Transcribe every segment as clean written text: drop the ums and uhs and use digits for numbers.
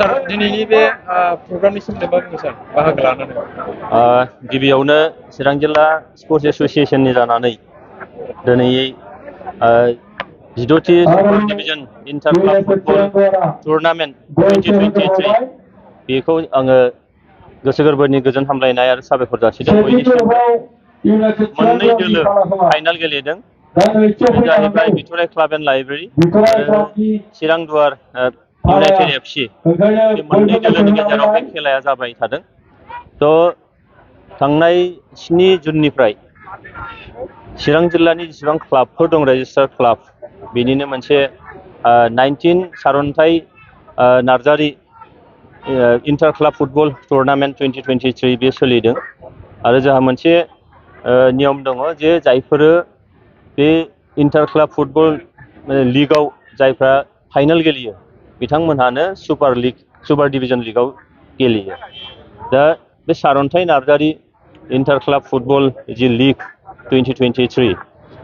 सार दिनैनि बे प्रग्रामनि सोमोन्दै मा बुङो सार बाहागो लानानै? गिबियावनो चिरां जिल्ला स्पर्ट्स एस'सिएशननि जानानै दिनै 16थि super division inter club football tournament 2023 बेखौ आङो गोसो गोरबोनि गोजोन हामलायनाय आरो साबायखर जासिदों बयनिसिमबो। मोननै दोलो फाइनाल गेलेदों। बेनो जाहैबाय बिथराइ क्लाब एन्ड लाइब्रेरि आरो चिरां दुवार इउनाइटेड एफसि। बे मोननै दोलोनि गेजेराव बे खेलाया जाबाय थादों। थ' थांनाय 7 जुननिफ्राय चिरां जिल्लानि जेसेबां क्लाबफोर दं रेजिस्टार क्लाब बेनिनो मोनसे 19 Saranthai Narzary inter club football tournament 2023 बे सोलिदों आरो जोंहा मोनसे नियम दङ जे जायफोरो बे इन्टार क्लाब फुटबल लिगआव जायफ्रा फाइनाल गेलेयो बिथांमोनहानो सुपार डिभिजन लिगआव गेलेयो। दा बे सारन्थाइ नार्जारि इन्टार क्लाब फुटबल जि लिग 2023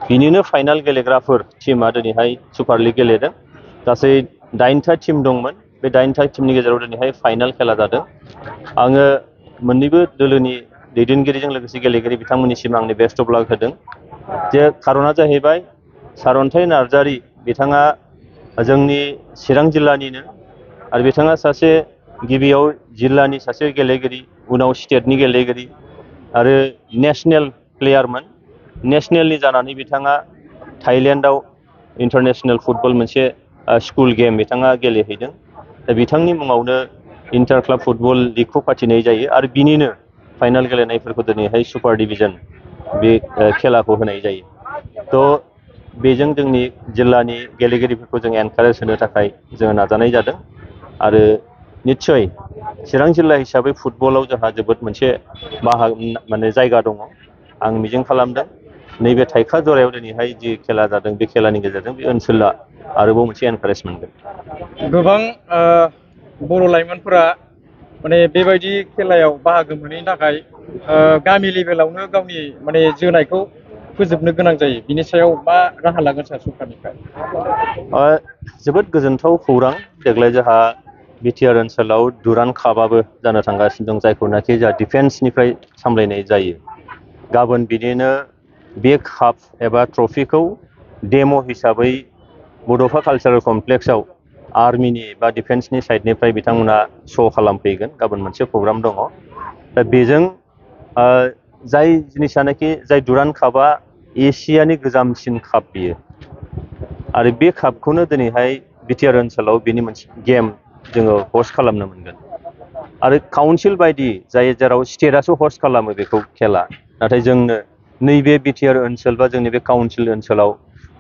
बिनिनो फाइनाल गेलेग्राफोर टीमा दिनैहाय सुपार लिग गेलेदों। गासै 9था टीम दंमोन। बे 9था टीमनि गेजेराव दिनैहाय फाइनाल खेला जादों। आङो मोननैबो दोलोनि दैदेनगिरिजों लोगोसे गेलेगिरि बिथांमोननिसिम आंनि बेस्ट अफ लाक होदों। जे खार'ना जाहैबाय सारन्थाइ नार्जारि बिथाङा जोंनि चिरां जिल्लानिनो आरो बिथाङा सासे गिबियाव जिल्लानि सासे गेलेगिरि, उनाव स्टेटनि गेलेगिरि आरो नेशनेल प्लेयारमोन। नेशनेलनि जानानै बिथाङा थाइलेण्डआव इन्टारनेशनेल फुटबल मोनसे स्कुल गेम बिथाङा गेलेहैदों। दा बिथांनि मुङावनो इन्टार क्लाब फुटबल लिगखौ फाथिनाय जायो आरो बिनिनो फाइनाल गेलेनायफोरखौ दिनैहाय सुपार डिभिजन बे खेलाखौ होनाय जायो। थ' बेजों जोंनि जिल्लानि गेलेगिरिफोरखौ जों एनकारेज होनो थाखाय जोङो नाजानाय जादों आरो निस्सय चिरां जिल्ला हिसाबै फुटबलाव जोंहा जोबोद मोनसे माने जायगा दङ। आं मिजिं खालामदों नैबे थाइखा जरायाव दिनैहाय जि खेला जादों बे खेलानि गेजेरजों बे ओनसोला आरोबाव मोनसे एनकारेज मोनगोन। गोबां बर' लाइमोनफोरा माने बेबायदि खेलायाव बाहागो मोनैनि थाखाय गामि लेभेलावनो गावनि माने जोनायखौ फोजोबनो गोनां जायो। बिनि सायाव मा राहा लागोन सार सरकारनिफ्राय? जोबोद गोजोनथाव खौरां। देग्लाय जोंहा बिटिआर ओनसोलाव दुरान्ड कापआबो जानो थांगासिनो दं, जायखौनाखि जोंहा डिफेन्सनिफ्राय सामलायनाय जायो। गाबोन बिदिनो बे काप एबा ट्रफिखौ डेम' हिसाबै बड'फा कालचारेल कमप्लेक्सआव आर्मिनि बा डिफेन्सनि साइडनिफ्राय बिथांमोना श' खालामफैगोन। गाबोन मोनसे प्रग्राम दङ। दा बेजों जाय जिनिसानाखि जाय दुरान्ड कापआ एसियानि गोजामसिन काप बियो आरो बे कापखौनो दिनैहाय बिटिआर ओनसोलाव बेनि मोनसे गेम जोङो हस्ट खालामनो मोनगोन आरो काउन्सिल बायदि जाय जेराव स्टेटआसो हस्ट खालामो बेखौ खेला, नाथाय जोंनो नैबे बिटिआर ओनसोल बा जोंनि बे काउन्सिल ओनसोलाव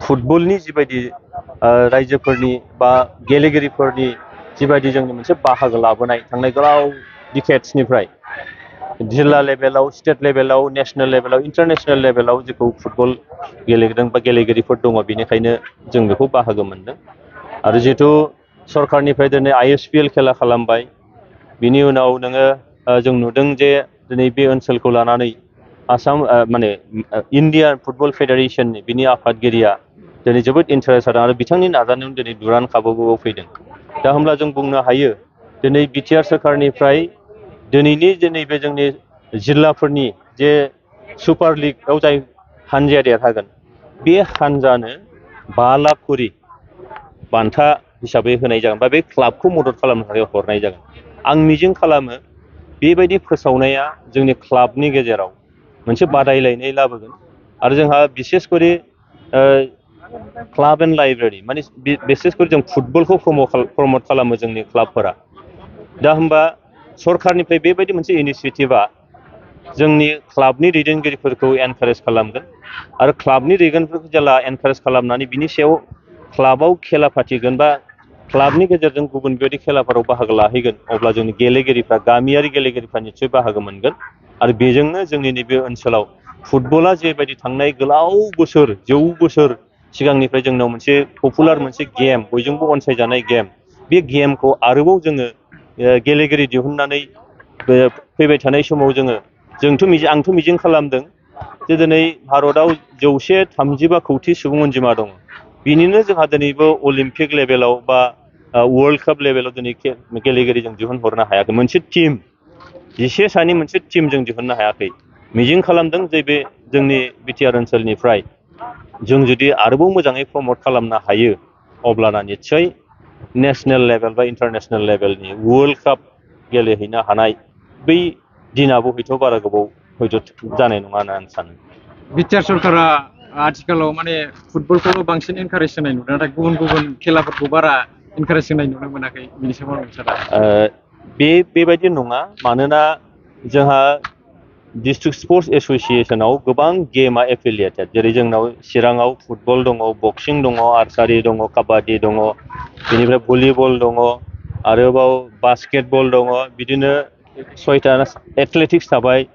फुटबलनि जिबायदि रायजोफोरनि बा गेलेगिरिफोरनि जिबायदि जोंनि मोनसे बाहागो लाबोनाय थांनाय गोलाव डिकेड्सनिफ्राय जिल्ला लेभेलाव, स्टेट लेभेलाव, नेसनेल लेभेलाव, इन्टारनेसनेल लेभेलाव जेखौ फुटबल गेलेदों बा गेलेगिरिफोर दङ, बेनिखायनो जों बेखौ बाहागो मोनदों। आरो जिहेथु सरकारनिफ्राय दिनै ISPL खेला खालामबाय, बिनि उनाव नोङो जों नुदों जे दिनै बे ओनसोलखौ लानानै आसाम माने इण्डियान फुटबल फेडारेसननि बिनि आफादगिरिया दिनै जोबोद इन्टारेस्ट जादों आरो बिथांनि नाजानायाव दिनै दुरान्ड कापआवबो फैदों। दा होमब्ला जों बुंनो हायो दिनै बिटिआर सोरखारनिफ्राय दिनैनि नैबे जोंनि जिल्लाफोरनि जे सुपार लिगआव जाय हानजाया देरहागोन बे हानजानो 5 लाख करि बान्था हिसाबै होनाय जागोन बा बे क्लाबखौ मदद खालामनो थाखाय हरनाय जागोन। आं मिजिं खालामो बेबायदि फोसावनाया जोंनि क्लाबनि गेजेराव मोनसे बादायलायनाय लाबोगोन आरो जोंहा बिसेसकरि क्लाब एन्ड लाइब्रेरि माने बिसेसकरि जों फुटबलखौ प्रमट खालामो जोंनि क्लाबफोरा। दा होमबा सरकारनिफ्राय बेबायदि मोनसे इनिसियेटिभआ जोंनि क्लाबनि दैदेनगिरिफोरखौ एनकारेज खालामगोन आरो क्लाबनि दैदेनगिरिफोरखौ जेला एनकारेज खालामनानै बिनि सायाव क्लाबाव खेला फाथिगोन बा क्लाबनि गेजेरजों गुबुन बेबायदि खेलाफोराव बाहागो लाहैगोन, अब्ला जोंनि गेलेगिरिफ्रा गामियारि गेलेगिरिफ्रा निस्सय बाहागो मोनगोन आरो बेजोंनो जोंनि नैबे ओनसोलाव फुटबला जेबायदि थांनाय गोलाव बोसोर 100 बोसोर सिगांनिफ्राय जोंनाव मोनसे पपुलार मोनसे गेम, बयजोंबो अनसायजानाय गेम, बे गेमखौ आरोबाव जोङो गेलेगिरि दिहुननानै फैबाय थानाय समाव आंथ' मिजिं खालामदों जे दिनै भारतआव 135 कौटि सुबुं अनजिमा दङ। बिनिनो जोंहा दिनैबो अलिम्पिक लेभेलाव बा वर्ल्ड काप लेभेलाव दिनै गेलेगिरि जों दिहुनहरनो हायाखै मोनसे टीम 12 सानि मोनसे टीम जों दिहुननो हायाखै मिजिं खालामदों जे बे जोंनि बिटिआर ओनसोलनिफ्राय जों जुदि आरोबाव मोजाङै प्रमोट खालामनो हायो अब्लाना निश्चय नेशनेल लेभेल बा इन्टारनेशनेल लेभेलनि वर्ल्ड काप गेलेहैनो हानाय बै दिनाबो हयथ' बारा गोबाव हयथ' जानाय नङा होनना आं सानो बिटिआर सरकारा आथिखालाव माने फुटबलखौल' बांसिन एनकारेज होनाय नुदों नाथाय गुबुन गुबुन खेलाफोरखौ बारा एनकारेज होनाय नुनो मोनाखै बिनि सोमोन्दै सारा बेबायदि नङा मानोना जोंहा डिस्ट्रिक्ट स्पर्ट्स एस'सिएशनाव गोबां गेमा एफिलियेटेड जेरै जोंनाव चिराङाव फुटबल दङ बक्सिं दङ आर्सारि दङ काबादि दङ बेनिफ्राय भलिबल दङ आरोबाव बास्केटबल दङ बिदिनो 6था एथलेटिक्स थाबाय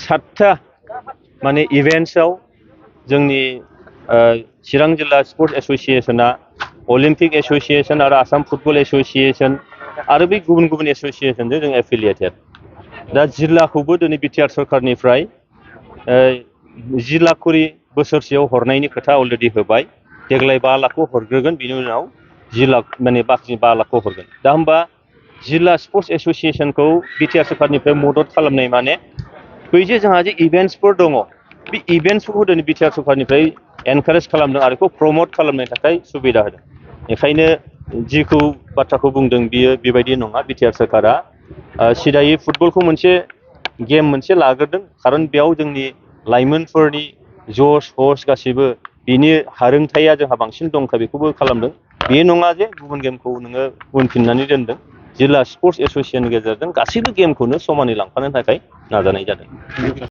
7था माने इभेन्ट्सआव जोंनि चिरां जिल्ला स्पर्ट्स एस'सिएशना अलिम्पिक एस'सिएशन आरो आसाम फुटबल एस'सिएशन आरो बे गुबुन गुबुन एस'सिएशनजों जों एफिलियेटेड दा जिल्लाखौबो दिनै बिटिआर सरकारनिफ्राय 10 लाख करि बोसोरसेयाव हरनायनि खोथा अलरेडि होबाय देग्लाय 5 लाखखौ हरग्रोगोन बिनि उनाव 10 लाख माने बाखि 5 लाखखौ हरगोन दा होमबा जिल्ला स्पर्ट्स एस'सिएशनखौ बिटिआर सरकारनिफ्राय मदद खालामनाय माने बै जे जोंहा जे इभेन्ट्सफोर दङ बे इभेन्ट्सफोरखौ दिनै बिटिआर सरकारनिफ्राय एनकारेज खालामदों आरो बेखौ प्रमोट खालामनो थाखाय सुबिदा होदों बेखायनो जिखौ बाथ्राखौ बुंदों बियो बेबायदि नङा बिटिआर सरकारा सिदायै फुटबलखौ मोनसे गेम मोनसे लाग्रोदों खारन बेयाव जोंनि लाइमोनफोरनि जस हस गासैबो बिनि हारोंथाया जोंहा बांसिन दंखा बेखौबो खालामदों बे नङा जे गुबुन गेमखौ नोङो उनफिननानै दोनदों जिल्ला स्पर्ट्स एस'सिएशननि गेजेरजों गासैबो गेमखौनो समानै लांफानो थाखाय नाजानाय जादों